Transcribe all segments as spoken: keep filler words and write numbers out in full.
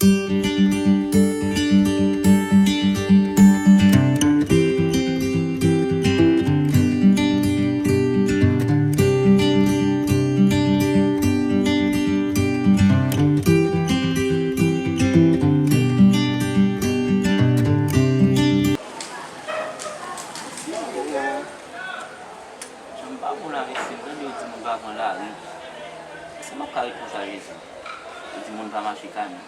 Jan m pa bon la, mesye, m tande yo di moun pa pran lari. Èske m ap ka ret konsa, Jezi? Yo di moun pa mache kay moun.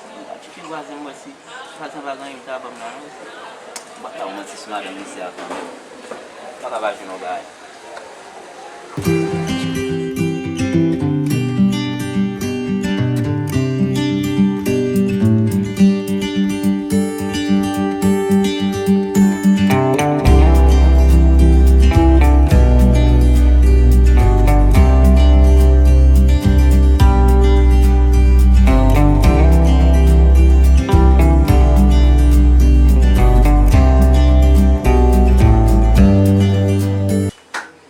Mwen ta tcheke vwazen m wè si vwazen pa gen anyen l ta ban m la non, mesye. M pa ka manti sou madanm misye a kanmenm. M pa ka pa jwenn yon bagay.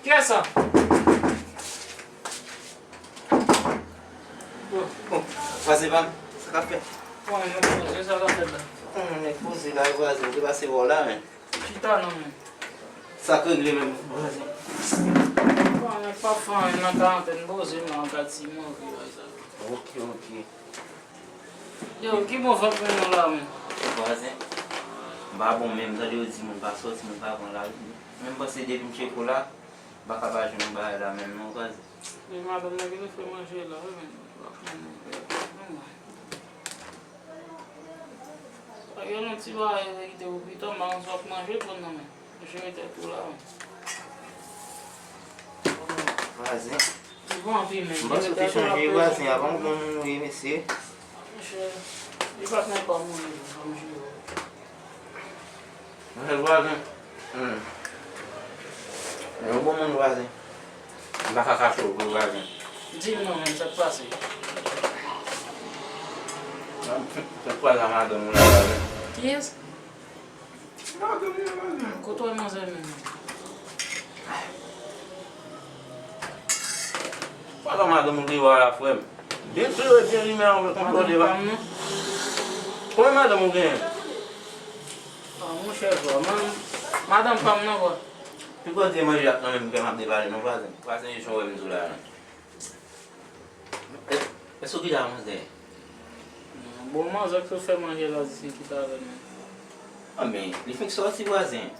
Kiyès sa? Bon, vwazen pa m, sa k ap fèt? Bon, nèg poze, sa k ap fèt la? Bon, nèg poze la, vwazen, ou te pase wè w la, men. Chita non, men. Sa k regle menm, vwazen? Bon, nèg pa fè anyen nan karantèn, poze m nan gad si m anvi wè sa. Ok, ok. Yo, ki bon vant mwen nan la, men? Vwazen, m pa bon menm, tande yo di moun pa sòti, moun pa pran lari. Men m panse depi m tcheke w la, m pa ka pa jwenn yon bagay la menm non, vwazen. Men madanm nan genlè fè manje la, wi, men. Pa gen yon ti bagay rete pou pita, m pa konn si w ap manje, bon, non, men. Jere tèt ou la, wi. Vwazen. Li bon anpil, men. M panse w te chanje vwazen, a pa yon bon moun ou ye, mesye. Monchè, li pa t nan pa m, wi, m jere. Mwen vwazen. Hmm. Yon bon moun vwazen. M pa ka kache w vre vwazen. Di m non, men, sa k pase? Fè kwaze a madanm ou la vwazen. Kiyès? Madanm ou la vwazen. Kote w wè manzè menm? Papa madanm ou deyò a la, frè m. Byen sou yo, byen limen an, kontwole va. Madanm pa m non. Konbyen madanm ou genyen? Ah, monchè, vwa, man, madanm pa m nan, vwa. Pi kote manje ap nan menm kè m ap depale non, vwazen. Vwazen, e jan w wè m di w la, non. Èske w kite a manzè? Bon, manzè k sot fè manje la, di se kite avè l, men. Ah, men, li fenk sòti, vwazen.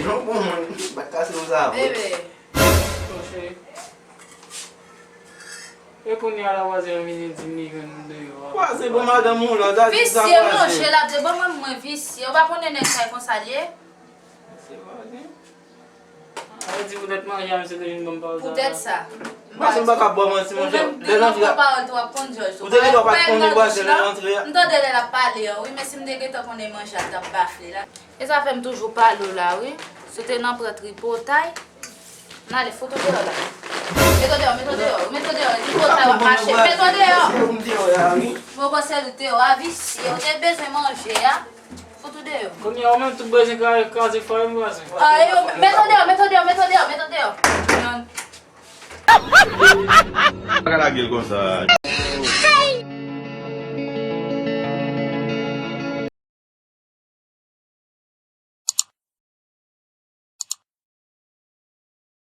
Jan bon moun, bat kase w sa vre. Bebe. Monchè. E kounye a la, vwazen an vini di m li jwenn m deyò a. Vwazen, bon, madanm ou la, ta di sa, vwazen. Visye, monchè, l ap di, bon, mwen, mwen visye. Ou pa konnen nèg sa e konsa l ye? Se vwazen. Sa vle di poutèt manje a, misye te vin ban m pawòl sa la. Poutèt sa. Vwazen, m pa ka ba w manti, monchè. Ou menm, lè l antre a, pawòl tou, w ap konn jòj tou. Ou te gentan pa t konnen vwazen lè l antre a. M tande lè l ap pale an, wi, men si m te gentan konnen manje a t ap bafle la. E sa fè m toujou pale w la, wi. Si w te nan pran tripotay, m ale fout ou deyò la. Met w deyò, met w deyò, met w deyò. Tripotay w ap mache. Met w deyò. Mwen panse l deyò a, visye. Ou te bezwen manje a. Fout ou deyò. Kounye a, ou menm tout bezwen kraze fòy m vwazen. Ah, e yo, met w deyò, met w deyò, met w deyò, met w deyò. Pa ka lage l konsa.